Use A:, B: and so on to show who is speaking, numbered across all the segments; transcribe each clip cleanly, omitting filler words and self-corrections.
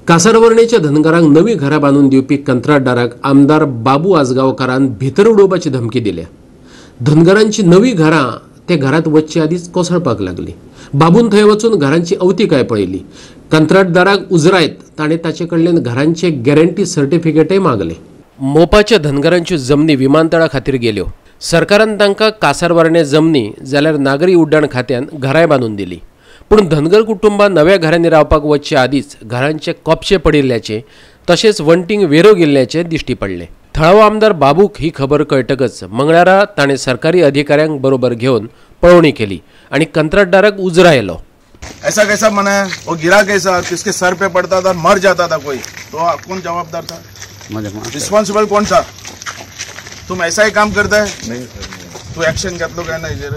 A: कासारवर्णेच्या धनगरांक नवी घरां बांदून दिवपी कंत्राटदाराक आमदार बाबू आजगांवकारान भितर उडोवपाची धमकी दिल्या. धनगरांची नवी घरां ते घरांत वचचे आदींच कोसळपाक लागली. बाबून थंय वचून घरांची अवतिकाय पळयली. कंत्राटदाराक उजरायत ताणें ताचे कडल्यान घरांचे गॅरंटी सर्टिफिकेटय मागले. मोपाच्या धनगरांच्यो जमनी विमानतळा खातीर गेल्यो. सरकारान तांकां कासारवर्णे जमनी जाल्यार नागरी उड्डाण खात्यान घरांय बांदून दिली. पूण धनगर कुटुंबां नव्या घरांनी रावपाक वचचे आदींच घरांचे कोपशे पडिल्ल्याचे तशेंच वण्टींक वेरो गेल्ल्याचे दिश्टी पडले. थळावो आमदार बाबूक ही खबर कळटकच मंगळारा ताणें सरकारी अधिकाऱ्यांक बरोबर घेवन पळोवणी केली आनी कंत्राटदाराक उजरायलो.
B: ऐसा कैसा मना है, वो गिरा कैसा, किसके सर पे पड़ता था, मर जाता था कोई तो कौन जवाबदार था, रिस्पॉन्सिबल कौन था? तुम ऐसा ही काम करता है? नहीं सर. तू एक्शन घेतलो काय ना हेजेर?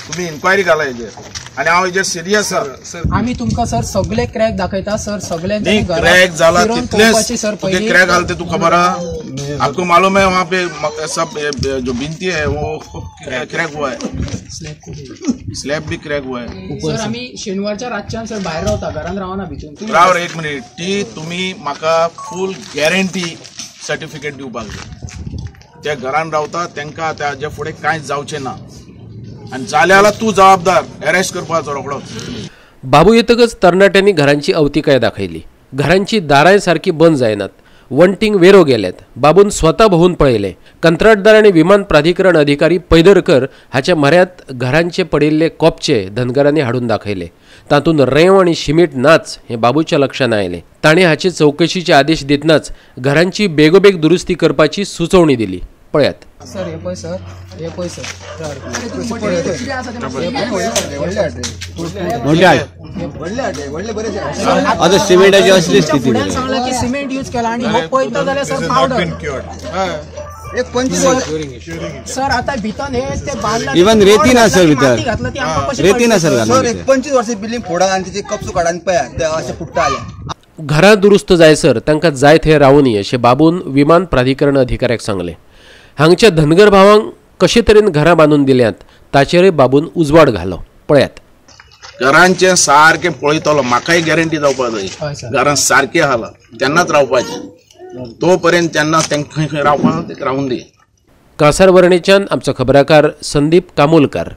B: तुम्ही इन्क्वायरी घाला हेजेर आनी हांव हेजेर सिरियस आसा.
C: आमी तुमकां सर सगळे क्रॅक दाखयता सर, सगळे
B: क्रॅक जाला तितलेच तुगे क्रॅक आले ते तुका खबर आहा? आपको मालूम है वहाँ पे सब जो भिंती है वो क्रॅक हुआ है, स्लॅब भी क्रॅक हुआ है.
C: सर आमी शेनवारच्या रातच्यान सर भायर रावता, घरान रावना भितून.
B: राव रे एक मिनिट. ती तुम्ही म्हाका फूल गॅरंटी सर्टिफिकेट दिवपाक जाय. ते घरान रावता तांकां ताज्या फुडें कांयच जावचें ना आनी जाल्यार तूं जबाबदार, अरेस्ट करपाचो रोखडोच.
A: बाबू येतकच तरणाट्यांनी घरांची अवतिकाय दाखयली. घरांची दारांय सारकी बंद जायनात, वण्टींक वेरो गेल्यात. बाबून स्वता भोंवून पळयलें. कंत्राटदार आनी विमान प्राधिकरण अधिकारी पैदरकर हाच्या म्हऱ्यांत घरांचे पडिल्ले कोपचे धनगरांनी हाडून दाखयले. तातूंत रेंव आनी शिमीट नाच हें बाबूच्या लक्षांत आयलें. ताणें हाचे चवकशीचे आदेश दितनाच घरांची बेगोबेग दुरुस्ती करपाची सुचोवणी दिली. पळयात.
C: सर हे पळय सर, हे पळय सर,
D: आता सिमेंटाची असली स्थिती
C: सांगला की सिमेंट यूज केला आणि हो पळयता जाल्यार सर पावडर एक 25 सर आता भितर हे ते बांदला
D: इवन रेती ना सर, भितर रेती ना सर.
E: सर एक 25 वर्सां बिल्डिंग फोडा आनी तिचे कपसो काडा आनी पळया ते अशें फुट्टा आले.
A: घरां दुरुस्त जायसर तांकां जाय थंय रावुनी अशें बाबून विमान प्राधिकरण अधिकाऱ्याक सांगलें. हांगच्या धनगर भावांक कशे तरेन घरां बांदून दिल्यांत ताचेरय बाबून उजवाड घालो. पळयात.
B: घरांचें सारकें पळयतलो, म्हाकाय गॅरंटी जावपाक जाय घरां सारकें आहा तेन्नाच रावपाचें, तो पर्यंत तेन्ना तांकां खंय खंय रावपाक रावून दी.
A: कासारवर्णेच्यान आमचो खबराकार संदीप कामोलकर.